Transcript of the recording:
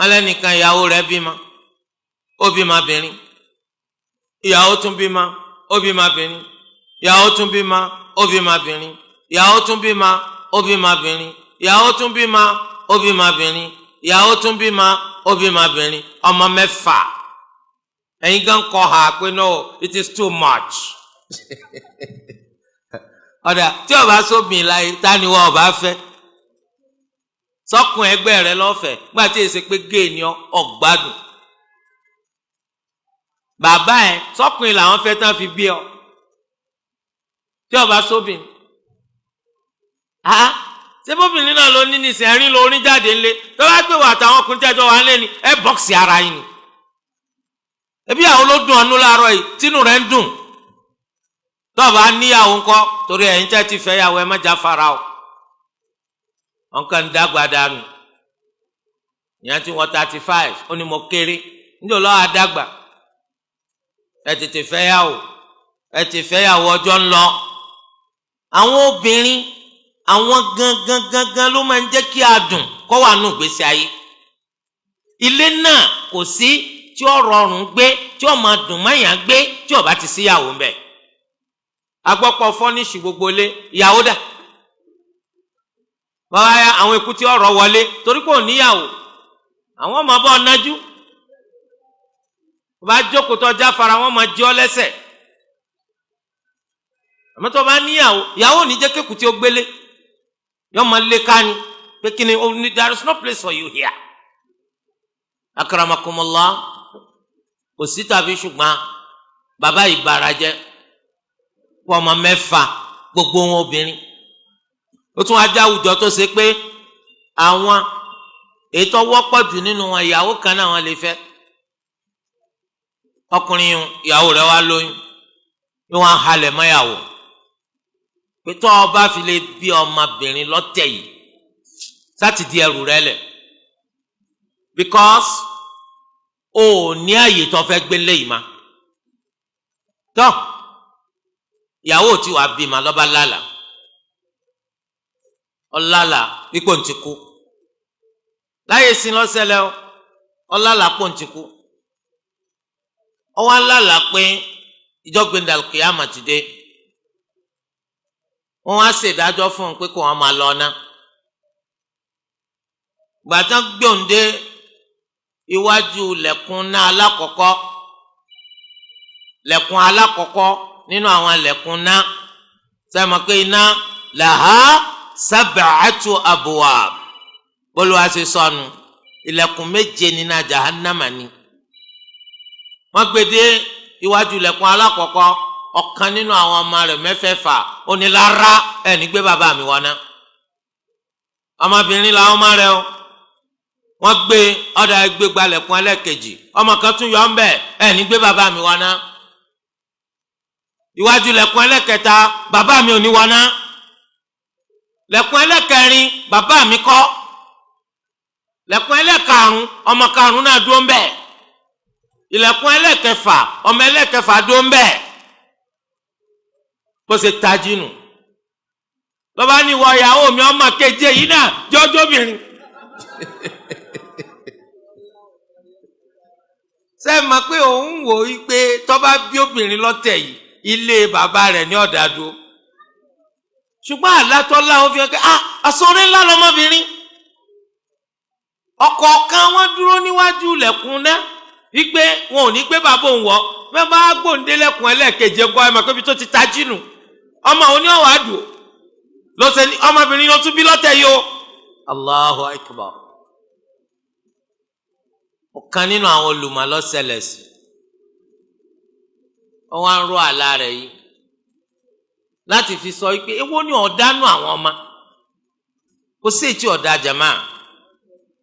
Wọn lẹ́nìkan, ìyàwó rẹ̀ bímọ, ó bímọ obìnrin. Ìyàwó tún bímọ, ó bímọ obìnrin. Ìyàwó tún bímọ, ó bímọ obìnrin. Ìyàwó tún bímọ, ó bímọ obìnrin. Ìyàwó tún bímọ, ó bímọ obìnrin. Ìyàwó tún bímọ, ó bímọ obìnrin. Ọmọ mẹ́fà. Ẹ̀yin gan kọ́ ha pé no, it is too much. Ọ̀dà tí ó bá sóbìn láyé, ta ni wọ́n ọba fẹ́? Sọ́kùn ẹgbẹ́ rẹ lọ́fẹ̀ẹ́ gbà tí èsì pé géè ni ọ̀gbádùn bàbá ẹ, sọ́kùn làwọn fẹ́ tán fi bí ọ tí ó bá sóbìn. Ah, ṣé bóbìnrin náà ló ní nísìnyí? Ẹ̀rín lórí jáde ńlé tó bá gbé wà àtàwọn ọkùnrin tẹ́jọ́ wà ńlé ni ẹ bọ́ọ̀sì ara yín ni. Ebi àwọn ló dùn ọ́nú láàárọ̀ yìí tínú rẹ̀ ń dùn. Tó o bá níyàwó ńkọ́? Torí ẹ̀yin tẹ́ ti fẹ́ yàwó, ẹ má já fara o. Wọn kàn ń dàgbà dànù. Ìyẹn tí wọ́n 35, ó ní mo kéré. Níjọ́ lọ́wọ́ àdàgbà, ẹ tètè fẹ́ yàwó, ẹ ti fẹ́ yàwó, ọjọ́ ń lọ. Àwọn obìnrin, àwọn gangan gangan ló máa ń jẹ́ kí adùn kó wà nù gbèsè ayé. Ilé náà kò sí tí ó rọrùn gbé, tí ó máa dùn máyà gbé, tí ó bá ti síyàwó ń bẹ̀. Agbọ́pọ̀ furnish gbogbo ilé, ìyàwó dà? Bàbá ya àwọn ikú tí ọ̀rọ̀ wọlé torí kò níyàwó, àwọn ọmọ bọ́ nájú bá jókòó tó jáfara, wọn máa jí ọ lẹ́sẹ̀. Àmọ́ tó bá níyàwó, ìyàwó ò ní jẹ́ kékùté tí ó gbélé, yọ máa lé ká ni pé kí ni, there is no place for you here. Akramakumullah, kò sí tàbí ṣùgbọ́n bàbá ìbára jẹ́ kó ọmọ mẹ́fà, gbogbo wọn obìnrin. Ó tún wá jẹ́ àwùjọ tó ṣe pé àwọn ètò wọ́pọ̀ jù nínú wọn, ìyàwó kan náà wọ́n lè fẹ́. Ọkùnrin, ìyàwó rẹ̀ wá lóyún, ní wọ́n á halẹ̀ mọ́yàwó pé tó o bá fi lè bí ọmọbìnrin lọ́tẹ̀ yìí, sáti di ẹrù rẹ lẹ̀, because o ò ní àyè tó fẹ́ gbé léyìí ma. Tó ìyàwó tí wàá bímọ, lọ́ba lálà, ọlálà wípé òun ti kú. Láyé sí lọ́sẹ̀lẹ̀ o, ọlálà pò ń ti kú. Ọwọ́ alálà pé ìjọ gbẹndàlùkìyàmà ti dé. Wọ́n wá ṣèdájọ́ fún un pé kó wọ́n máa lọ ná. Gbàtàn gbòǹde iwájú lẹ̀kùn náà alákọ̀ọ́kọ́, lẹ̀kùn alákọ̀ọ́kọ́ nínú àwọn lẹ̀kùn náà, sẹ́mi pé iná لها سبعة أبواب, bólúwa ṣe sọnù, ilẹ̀kùn méje nínú jahannama ni. Wọ́n gbé dé iwájú lẹ̀kùn alákọ̀ọ́kọ́, ọ̀kan nínú àwọn ọmọ rẹ̀ mẹ́fẹ̀ẹ̀fà ó ní, "Rárá, ẹ̀ ní gbé bàbá mi wọná." Ọmọbìnrin làwọn ọmọ rẹ̀ o. Wọ́n gbé ọ̀dà gbégbá lẹ̀kùn ẹlẹ́kejì, ọmọ kan tún yọ ń bẹ̀, "Ẹ̀ ní gbé bàbá mi wọná." Iwájú lẹ̀kùn ẹlẹ́kẹta, "Bàbá mi ò ní wọná." Lẹ̀kùn ẹlẹ́kẹrin, "Bàbá mi kọ́." Lẹ̀kùn ẹlẹ́karùn, ọmọ karùn náà dúró ń bẹ̀. Ilẹ̀kùn ẹlẹ́kẹfà, ọmọ ẹlẹ́kẹfà dúró ń bẹ̀. Bó ṣe tají nù, lọ́ba ní, "Ìwọ ìyàwó mi, ọmọ keje yìí náà jọjọ́bìnrin." Ṣé ẹ mọ̀ pé òun wò ó pé tọ́ba bí obìnrin lọ́tẹ̀ yìí, ilé bàbá rẹ̀ ní ọ̀dà dúró? Ṣùgbọ́n àlátọ́lá ó fi hàn pé, ah, àsọ̀rọ̀ ńlá lọmọbìnrin. Ọ̀kọ̀ọ̀kan wọn dúró níwájú ilẹ̀kùn náà wípé wọn ò ní gbé bàbá òun wọ̀. Bẹ́ẹ̀ bá gbòǹde lẹ́kùn ẹlẹ́ẹ̀keje ńkọ́? Ẹ̀ mọ̀ pé ibi tó ti tají nù, ọmọ òun ní ọ̀wá dùn lọ́sẹ̀ ní ọmọbìnrin ló tún bí lọ́tẹ̀ yìí o. Allahu akbar. Ọ̀kan nínú àwọn olùmọ̀ ló ṣẹlẹ̀ sí. Wọ́n wá ń rọ àlá rẹ̀ yìí láti fi sọ pé èwo ni ọ̀dánù àwọn ọmọ? Kò sí ètí ọ̀dà jama.